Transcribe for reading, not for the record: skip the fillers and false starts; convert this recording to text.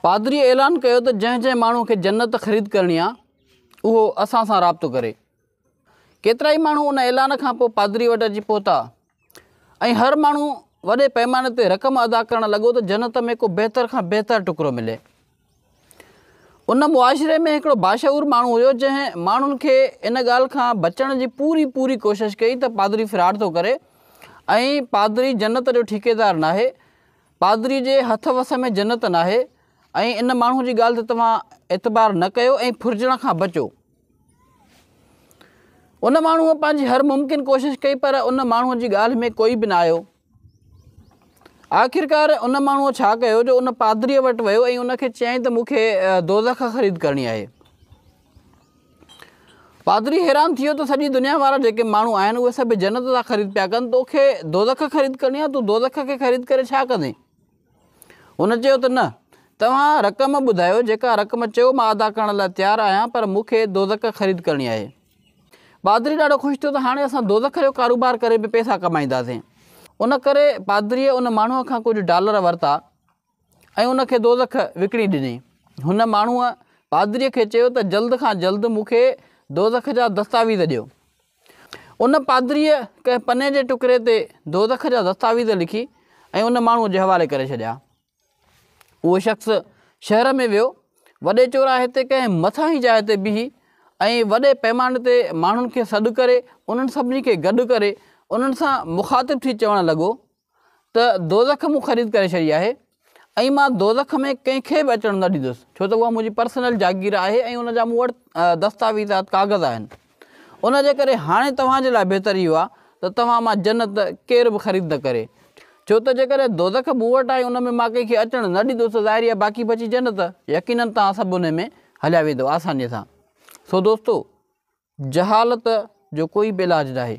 پادريء اعلان ڪيو ته جنهن جنهن ماڻهوء کي جنت خريد ڪرڻي آ، اهو اسان سان رابطو ڪري. ڪيترائي ماڻهو ان اعلان کان پوء پادريء وٽ اچي پهتا ۽ هر ماڻهو وڏي پئماني تي رقم ادا ڪرڻ لڳو ته جنت ۾ ڪو بهتر کان بهتر ٽڪرو ملي. ان معاشري ۾ هڪڙو باشعور ماڻهو هيو جنهن ماڻهن کي ان ڳالهه کان بچڻ جي پوري پوري ڪوشش ڪئي ته پادري فراڊ ٿو ڪري ۽ پادري جنت جو ٺيڪيدار ناهي، پادري جي هٿ وس ۾ جنت ناهي ۽ ان ماڻهو جي ڳالهه تي توهان اعتبار نه ڪيو ۽ ڦرجڻ کان بچو. ان ماڻهوء پنهنجي هر ممڪن ڪوشش ڪئي پر ان ماڻهوء جي ڳالهه ۾ ڪوئي به نه آيو. آخرڪار ان ماڻهوء ڇا ڪيو جو ان پادريء وٽ ويو ۽ ان کي چيائين ته مون کي دوزخ خريد ڪرڻي آهي. پادري حيران ٿي ويو ته سڄي دنيا وارا جيڪي ماڻهو آهن اهي سڀ جنت ٿا خريد پيا ڪن، توکي دوزخ خريد ڪرڻي آهي، تون دوزخ کي خريد ڪري ڇا ڪندين؟ هن چيو ته نه، توهان رقم ٻڌايو، جيڪا رقم چئو مان ادا ڪرڻ لاء تيار آهيان پر مون کي دوزخ خريد ڪرڻي آهي. پادري ڏاڍو خوش ٿيو ته هاڻي اسان دوزخ جو ڪاروبار ڪري به پئسا ڪمائينداسين. ان ڪري پادريء ان ماڻهوء کان ڪجهه ڊالر ورتا ۽ ان کي دوزخ وڪڻي ڏني. هن ماڻهوء پادريء کي چيو ته جلد کان جلد مون کي دوزخ جا دستاويز ڏيو. ان پادريء ڪنهن پني جي ٽڪري تي دوزخ جا دستاويز لکي ۽ ان ماڻهوء جي حوالي ڪري ڇڏيا. اهو شخص شهر ۾ ويو، وڏي چوراهي تي ڪنهن مٿاهين جاء تي بيهي ۽ وڏي پيماني تي ماڻهن کي سڏ ڪري انهن سڀني کي گڏ ڪري انهن سان مخاطب ٿي چوڻ لڳو ته دوزخ مون خريد ڪري ڇڏي آهي ۽ مان دوزخ ۾ ڪنهن کي به اچڻ نه ڏيندس ڇو ته اها منهنجي پرسنل جاگير آهي ۽ ان جا مون وٽ دستاويزات ڪاغذ آهن ان جي ڪري هاڻي توهان جي لاء بهتر اهو آهي ته توهان مان جنت ڪير به خريد نه ڪري ڇو ته جيڪڏهن دوزخ مون وٽ آهي ان ۾ مان ڪنهن کي اچڻ نه ڏيندس ته ظاهري آهي باقي بچي جنت، يقيناً توهان سڀ انهي ۾ هليا ويندؤ آسانيء سان. سو دوستو! جهالت جو ڪوئي به علاج ناهي.